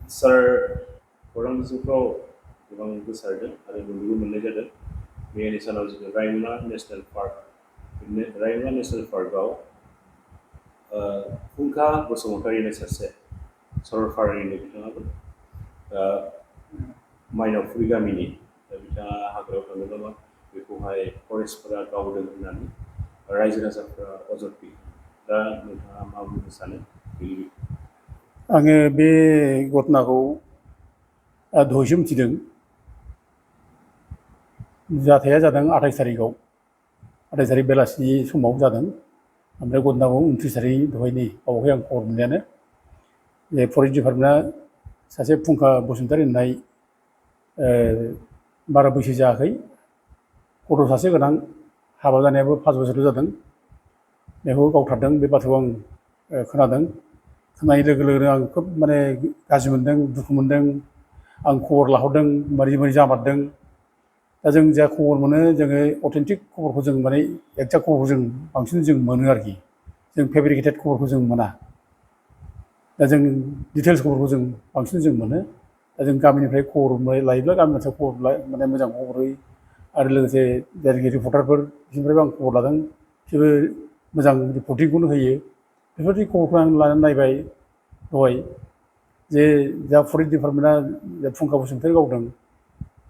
सार खौरां बिजोंफ्राव गोबां गोसारदों आरो नुनोबो मोननाय जादों। मैयानि सानाव जोङो रायमना नेसनेल पार्क रायमना नेसनेल पार्कआव फुंखा बसुमतारी होननाय सासे सरलपारानिनो बिथाङाबो माइनावफुरि गामिनि बिथाङा हाग्रायाव थाङोब्ला बेखौहाय फरेस्टफोरा गावदों होननानै रायजो राजाफ्रा अजद होयो। दा नोंथाङा मा बुंनो सानो? आङो बे घटनाखौ दहायसो मिथिदों। जाथाया जादों 28 तारिखआव 28 तारिख बेलासिनि समाव जादों। ओमफ्राय घटनाखौ 29 तारिख दहायनि बावहाय आं खबर मोननायानो जे फरेस्ट डिपार्टमेन्टआ सासे फुंखा बसुमतारी होननाय बारा बैसो जायाखै, गथ' सासे गोनां, हाबा जानायाबो 5 बोसोरल' जादों, बेखौ गावथारदों। बे बाथ्राखौ आं खोनादों। खोनानाय लोगो लोगोनो आं खोब माने गाज्रि मोनदों, दुखु मोनदों। आं खबर लाहरदों मारै मारै जामारदों। दा जों जा खबर मोनो जोङो अथेन्टिक खबरखौ जों माने एक्जाक्ट खबरखौ जों बांसिन जों मोनो आरोखि। जों फेब्रिकेटेड खबरखौ जों मोना। दा जों डिटेल्स खबरखौ जों बांसिन जों मोनो। दा जों गामिनिफ्राय खबर लायोब्ला गामि ओनसोलाव खबर माने मोजां खबर होयो। आरो लोगोसे जायगायारि रिपर्टारफोर बिसोरनिफ्रायबो आं खबर लादों, बिसोरबो मोजां रिपर्टिंखौनो होयो। बेफोरबायदि खबरखौ आं लानानै नायबाय दहाय जे जा फरेस्ट डिपार्टमेन्टआ फुंखा बसुमतारी गावदों,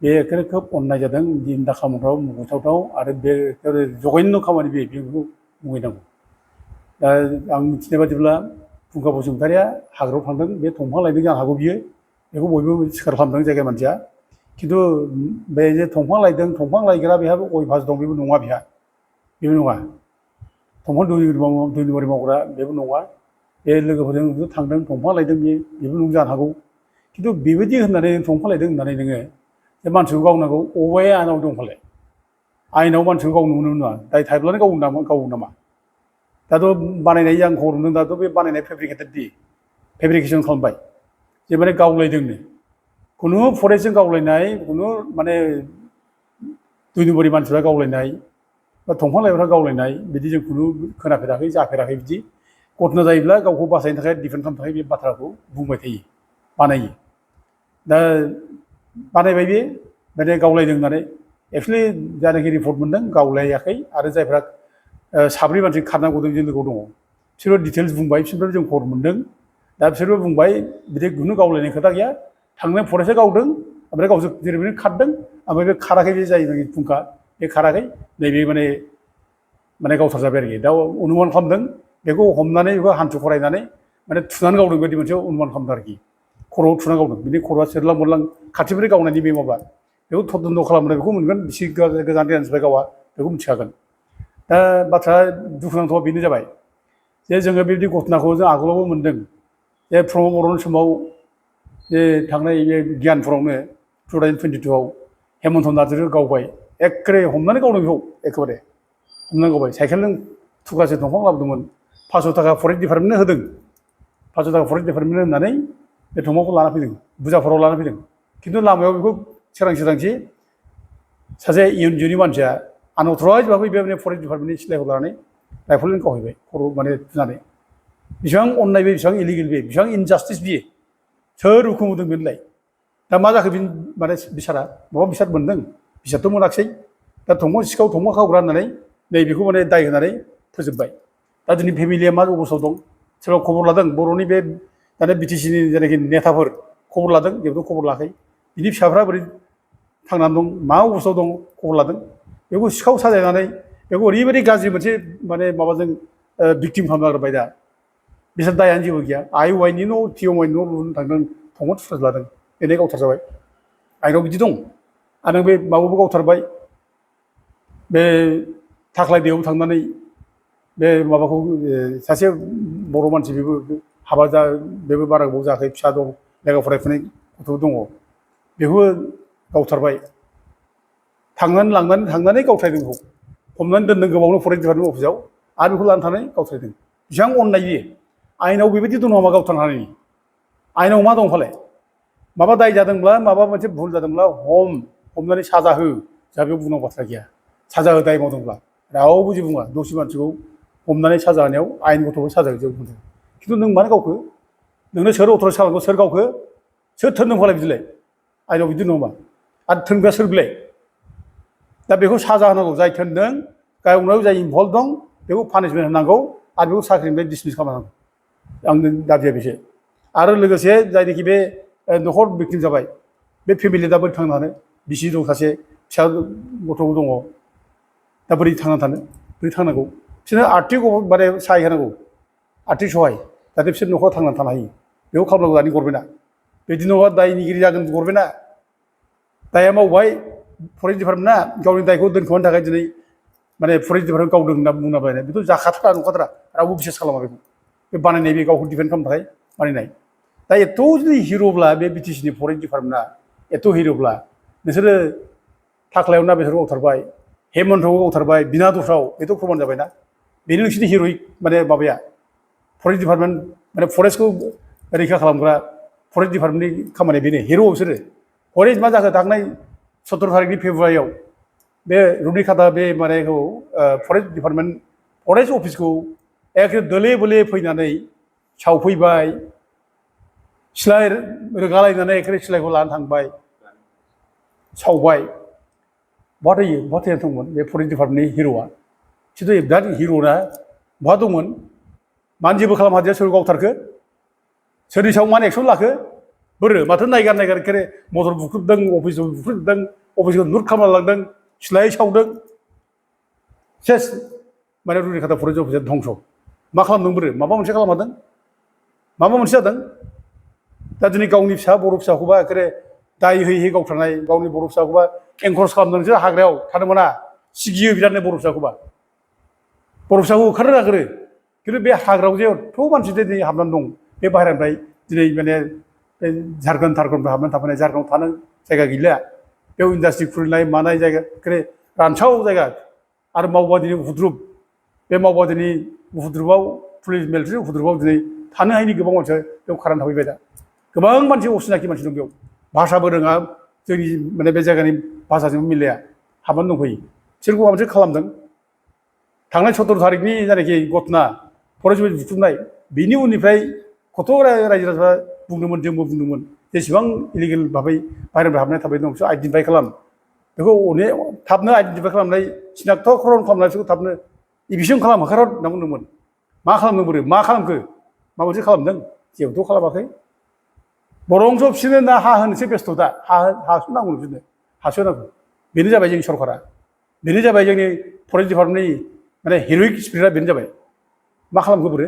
बे एखेबारे खोब अननाय जादों, दिन दाखामोनथाव मुगैथावथाव आरो बे जघन्य खामानि बेखौ मुगैनांगौ। दा आं मिथिनाय बादिब्ला फुंखा बसुमतारीया हाग्रायाव थांदों, बे दंफां लायदों जानो हागौ बियो, बेखौ बयबो सिखार खालामदों जायगा मानसिया। खिन्थु बे जे दंफां लायदों, दंफां लायग्रा बेहाबो गय भास दं, बेबो नङा बेहा, बेबो नङा। दंफां दुलिबारि मावग्रा बेबो नङा। बे लोगोफोरजों थांदों, दंफां लायदों, बेबो नंगौ जानो हागौ। खिन्थु बेबायदि होननानै दंफां लायदों होननानै नोङो बे मानसिखौ गावनांगौ अबे आयेनाव दं फालाय? आयेनाव मानसिखौ गावनो मोनो नामा? दाय थायोब्लानो गावो नामा? दाथ' बानायनाय आं खबर मोनदों, दाथ' बे बानायनाय फेब्रिकेसन खालामबाय जे माने गावलायदोंनो। खुनु फरेस्टजों गावलायनाय, खुनु माने दुइनम्बरनि मानसिफ्रा गावलायनाय बा दंफां लाइग्रा गावलायनाय बिदि जों खुनु खोनाफेराखै, जाफेराखै। बिदि घटना जायोब्ला गावखौ बासायनो थाखाय, डिफेन्ड खालामनो थाखाय बे बाथ्राखौ बुंबाय थायो, बानायो। दा बानायबाय बे माने गावलायदों होननानै। एक्सुवेलि जायनाखि रिपर्ट मोनदों गावलायाखै। आरो जायफ्रा 7 मानसि खारना गदों जों लोगोआव दङ, बिसोरबो डिटेल्स बुंबाय, बिसोरनिफ्राय जों खबर मोनदों। दा बिसोरबो बुंबाय बिदि खुनु गावलायनाय खोथा गैया, थांनाय फरेस्टआ गावदों, ओमफ्राय गावसोर जेरैबायदि खारदों, ओमफ्राय बे खाराखै, बे जायनाखि फुंखा बे खाराखै, नैबे माने गावथारजाबाय आरोखि। दा अनुमान खालामदों बेखौ हमनानै, बेखौ हान्थु खरायनानै माने थुनानै गावदों बायदि मोनसे अनुमान खालामदों आरोखि। खर'आव थुना गावदों, बिनि खर'आ सेरलां मोरलां खाथिनिफ्राय गावनायनि बे माबा, बेखौ तदन्त खालामनाय बेखौ मोनगोन, बेसे गोजान गोजाननिफ्राय गावा बेखौ मिथिखागोन। दा बाथ्राया दुखुनांथावा बेनो जाबाय जे जोङो बेबायदि घटनाखौ जों आगोलावबो मोनदों। जे प्रमद बर'नि समाव जे थांनाय बे गियानफुरावनो 2022आव हेमन्त नार्जारिखौ गावबाय, एखेबारे हमनानै गावदों बेखौ, एखेबारे हमनानै गावबाय। साइकेलजों थुख्रासे दंफां लाबोदोंमोन, 500 थाखा फरेस्ट डिपार्टमेन्टनो होदों, 500 थाखा फरेस्ट डिपार्टमेन्टनो होनानै बे दंफांखौ लाना फैदों, बुरजाफोराव लाना फैदों। खिन्थु लामायाव बेखौ सोरां सोरांसि सासे इयुनजोलैनि मानसिया आनअथराइज भाबै बे फरेस्ट डिपार्टमेन्टनि सिलायखौ लानानै राइफलजों गावहैबाय, खर' माने थुनानै। बेसेबां अननाय बे, बेसेबां इलिगेल बे, बेसेबां इनजास्टिस बियो, सोर हुखुम होदों बेनोलाय? दा मा जाखो बे माने बिसारा? माबा बिसार मोनदों? बिसारथ' मोनाखिसै। दा दंफां सिखाव, दंफां खावग्रा होननानै नैबेखौ माने दाय होनानै फोजोबबाय। दा दिनै फेमिलिया मा अबस्थायाव दं? सोरबा खबर लादों? बर'नि बे दानि बिटिसिनि जायनाखि नेताफोर खबर लादों? जेबो खबर लायाखै। बिनि फिसाफ्रा बोरै थांनानै दं, मा अबस्थायाव दं, खबर लादों? बेखौ सिखाव साजायनानै बेखौ ओरैबायदि गाज्रि मोनसे माने माबाजों भिक्टिम खालामना गारबाय। दा बिसोर दायानो जेबो गैया। IOI नि न', TOI नि न' लुनो थांदों, दंफां थुख्रासे लादों, बेनो गावथारजाबाय। आयेनाव बिदि दं। आरो बे माबाबो गावथारबाय, बे थाख्लाय दैयाव थांनानै बे माबाखौ सासे बर' मानसि, बेबो हाबा बेबो बारा गोबाव जायाखै, फिसा दं, लेखा फरायफुनाय गथ' दङ, बेखौबो गावथारबाय। थांनानै गावथारदों बेखौ, हमनानै दोनदों गोबावनो फरेस्ट डिपार्टमेन्ट अफिसाव, आरो बेखौ लानानै थांनानै गावथारदों। बेसेबां अननाय बियो? आयेनाव बेबायदि दं नामा गावथारनो हानायनि? आयेनाव मा दं फालाय? माबा दाय जादोंब्ला, माबा मोनसे भुल जादोंब्ला हमनानै साजा हो, जोंहा बेयाव बुंनांगौ बाथ्रा गैया। साजा हो दाय मावदोंब्ला, रावबो जेबो बुङा। दसे मानसिखौ हमनानै साजा होनायाव आयेन गथ'खौ साजा होजोबो। खिन्थु नों मानो गावखो? नोंनो सोर अथ'राइज खालामखो? सोर गावखो? सोर थोनदों फालाय बिदिलाय आइनाव बिदि नङा आरो थोनग्रा सोर बिलाय दा बेखौ साजा होनांगौ जाय थोनदों गावनाव जाय इनभल्भ दं बेखौ पानिशमेन्ट होनांगौ आरो बेखौ साख्रिनिफ्राय डिसमिस खालामनांगौ आंनि दाबिया बेसो आरो लोगोसे जायनोखि बे न'खर भिक्टिम जाबाय बे फेमिलि दा बोरै थांनो हानो बिसि दं सासे फिसा गथ' दङ दा बोरै थांनानै थानो बोरै थांनांगौ बिसोरनो आर्थिक माने सहाय होनांगौ आर्थिक सहाय जाहाथे बिसोर न'खराव थांनानै थानो हायो बेखौ खालामनांगौ दानि गभर्नमेन्टआ बिदि नङा दायनिगिरि जागोन गभर्नमेन्टआ दाया मावबाय फरेस्ट डिपार्टमेन्टआ गावनि दायखौ दोनखोमानो थाखाय दिनै माने फरेस्ट डिपार्टमेन्ट गावदों होनना बुंलाबायनाय बेथ' जाखाथारा नंखाथारा रावबो बिसास खालामा बेखौ बे बानायनाय बे गावखौ डिफेन्ड खालामनो थाखाय बानायनाय दा एथ' जुदि हिर'ब्ला बे बिटिसिनि फरेस्ट डिपार्टमेन्टआ एथ' हिर'ब्ला नोंसोरो थाख्लायाव ना बेसोरखौ गावथारबाय हेमन्तखौ गावथारबाय बिना दसाव बेथ' प्रमान जाबायना बेनो नोंसोरनि हिर'इक माने माबाया फरेस्ट डिपार्टमेन्ट माने फरेस्टखौ रैखा खालामग्रा फरेस्ट डिपार्टमेन्टनि खामानिया बेनो हिर' बिसोरो फरेस्ट मा जाखो थांनाय 17 तारिखनि फेब्रुवारियाव बे रुनिकाटा बे मानेखौ फरेस्ट डिपार्टमेन्ट फरेस्ट अफिसखौ एखे दोले बोले फैनानै सावफैबाय सिला रोगालायनानै एखे सिलायखौ लानानै थांबाय सावबाय बहा थैनानै दंमोन बे फरेस्ट डिपार्टमेन्टनि हिर'आ खिन्थु बिराद हिर'ना बहा दंमोन मानो जेबो खालामहादिया सोर गावथारखो सोरनि सायाव मानो एक्सन लाखो बोरो माथो नायगार एखे मटर बुख्रुबदों अफिसखौ बुख्रुबदों अफिसखौ लुट खालामना लांदों सिलाय सावदों सेस माने रुनिकाटा फरेस्ट अफिसा धंस' मा खालामदों बोरो माबा मोनसे खालामहादों माबा मोनसे जादों दा दिनै गावनि फिसा बर' फिसाखौबा एखे दाय होयै गावथारनाय गावनि बर' फिसाखौबा एनकरेज खालामदों नोंसोर हाग्रायाव थानो मोना सिगियो बिरादनो बर' फिसाखौबा बर' फिसाखौ ओंखारनो नागिरो खिन्थु बे हाग्रायाव जे एथ' मानसि दिनै हाबनानै दं बे बाहेरानिफ्राय दिनै माने बे झारखन्ड थारखन्डफ्राव हाबनानै थाफैनाय झारखन्डआव थानो जायगा गैला बेयाव इन्डास्ट्रि खुलिनाय मानाय जायगा एखे रानसाव जायगा आरो मावबादिनि उपद्रुब बे मावबादिनि उपद्रुबाव पुलिस मिलिटारि उपद्रुबाव दिनै थानो हायैनि गोबां मानसिया बेयाव खारनानै थाफैबाय दा गोबां मानसि असिनाखि मानसि दं बेयाव भाषाबो रोङा जोंनि माने बे जायगानि भाषाजों मिलाया हाबनानै दंफैयो बिसोरखौ माबा मोनसे खालामदों थांनाय 17 तारिखनि जायनाखि घटना फरेस्ट बुथुमनाय बिनि उननिफ्राय कत' रायजो राजाफ्रा बुंदोंमोन जोंबो बुंदोंमोन जेसेबां इलिगेल भाबै बाहेरानिफ्राय हाबनाय थाबाय दं बिसोर आइडेन्टिफाइ खालाम बेखौ अनेक थाबनो आइडेन्टिफाइ खालामनाय सिनाक्त'करन खालामनाय बिसोरखौ थाबनो इभिसन खालाम होखार होनना बुंदोंमोन मा खालामदों बोरो मा खालामखो मा मोनसे खालामदों जेबोथ' खालामाखै बरंस' बिसोरनो ना हा होनोसो बेस्थ' दा हासो नांगौ बिसोरनो हासो नांगौ बेनो जाबाय जोंनि सरकारा बेनो जाबाय जोंनि फरेस्ट डिपार्टमेन्टनि माने हिर'इक स्पिरिटआ बेनो जाबाय मा खालामखो बोरो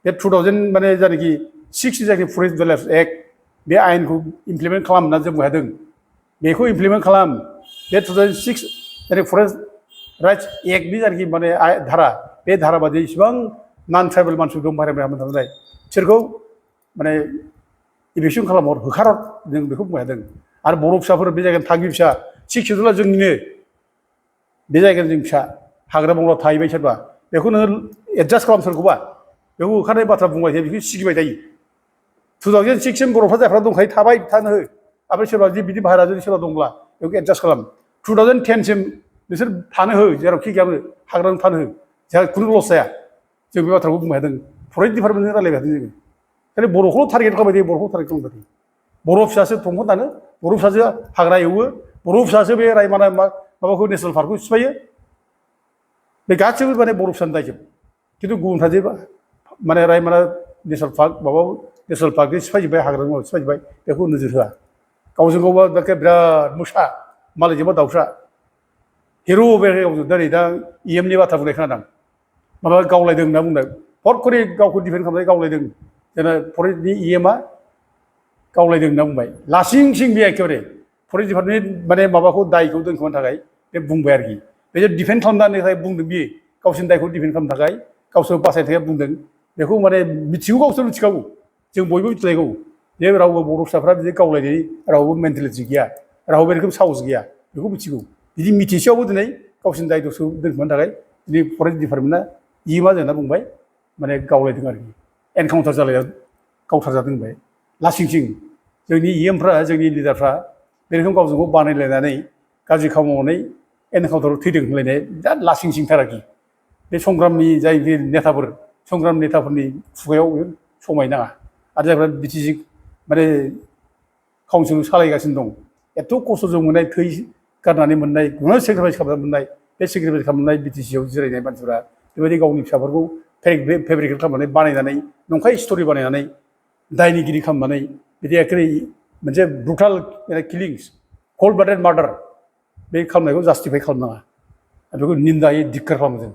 बे 2000 माने जायनाखि 6 जायनाखि फरेस्ट डिवेलप्स एक्ट बे आयेनखौ इमप्लिमेन्ट खालाम होनना जों बुंदों बेखौ इमप्लिमेन्ट खालाम बे 2006 जायनाखि फरेस्ट राइट्स एक्टनि जायनाखि माने धारा बे धारा बादि इसिबां नन ट्राइबेल मानसिफोर दं बाहेरानिफ्राय हाबनानै थानाय बिसोरखौ माने इभिक्सन खालामहर होखारहर जों बेखौ बुंदों आरो बर' फिसाफोर बे जायगानि थागिबि फिसा 6 शेड्युला जोंनिनो बे जायगानि जों फिसा हाग्रा बंग्रा थाहैबाय सोरबा बेखौ नोङो एडजास्ट खालाम सोरखौबा बेखौ होखारनाय बाथ्रा बुंबाय थायो बेखौ सिगिबाय थायो 2006 सिम बर'फ्रा जायफ्रा दंखायो थाबाय थानो हो ओमफ्राय सोरबा जुदि बिदि बाहेरा जुदि सोरबा दंब्ला बेखौ एडजास्ट खालाम 2010 सिम नोंसोर थानो हो जेरावखि गैयाबो हाग्रायाव थानो हो जोंहा खुनु लस जाया जों बे बाथ्राखौ बुंबाय थादों फरेस्ट डिपार्टमेन्टजों रायलायबाय थादों जोङो खालि बर'खौल' टारगेट खालामबाय थायो बर'खौ टारगेट खालामबाय थायो बर' फिसासो दंफां दानो बर' फिसासो हाग्रा एवो बर' फिसासो बे रायमना माबाखौ नेसनेल पार्कखौ सिफायो बे गासैबो माने बर' फिसानि दायजोब खिन्थु गुबुनफ्रा जे माने रायमना नेसनेल पार्क माबा नेसनेल पार्कनि सिफायजोब्बाय हाग्रा सिफायजोब्बाय बेखौ नोजोर होआ गावजों गावबा बिराद मोसा मालायजोंबा दाउसा हिर' बे गावजों दा EMनि बाथ्रा बुंनाय खोनादों माबा गावलायदों होनना बुंदों हरखरि गावखौ डिफेन्ड खालामनानै गावलायदों जोंना फरेस्टनि EMआ गावलायदों होनना बुंबाय लासिं सिं बे एखेबारे फरेस्ट डिपार्टमेन्टनि माने माबाखौ दायखौ दोनखोमानो थाखाय बे बुंबाय आरोखि बे जे डिफेन्ड खालामनो थाखाय बुंदों बियो गावसोरनि दायखौ डिफेन्ड खालामनो थाखाय गावसोर बासायनो थाखाय बुंदों बेखौ माने मिथिगौ गावसोर मिथिखागौ जों बयबो मिथिलायगौ जे रावबो बर' फिसाफ्रा बिदि गावलायनाय रावबो मेन्टेलिटि गैया रावबो बेरोखोम साहस गैया बेखौ मिथिगौ बिदि मिथिसेयावबो दिनै गावसोरनि दायखौ दोनखोमानो थाखाय दिनै फरेस्ट डिपार्टमेन्टआ EMआ जोंना बुंबाय माने गावलायदों आरोखि एनकाउन्टार जालायना गावथारजादों होनबाय लासिंसिं जोंनि EMफ्रा जोंनि लिडारफ्रा बे रोखोम गावजों गाव बानायलायनानै गाज्रि खामानि मावनानै एनकाउन्टाराव थैदों होनलायनाय बिराद लासिंसिंथार आरोखि बे संग्रामनि जाय नेताफोर संग्राम नेताफोरनि खुगायाव समाय नाङा आरो जायफ्रा बिटिसि माने काउन्सिल सालायगासिनो दं एथ' खस्थ'जों मोननाय थै गारनानै मोननाय गुबुन सेक्रिफाइस खालामनानै मोननाय बे सेक्रिफाइस खालामनाय बिटिसिआव जिरायनाय मानसिफोरा बेबायदि गावनि फिसाफोरखौ फेब्रिकेट खालामनानै बानायनानै नंखाय स्ट'रि बानायनानै दायनिगिरि खालामनानै बिदि एखेबारे मोनसे ब्रुटाल किलिंस कल्ड ब्लाडेड मार्डार बे खालामनायखौ जास्टिफाइ खालामनाङा बेखौ निन्दायै धिक्कार खालामो जों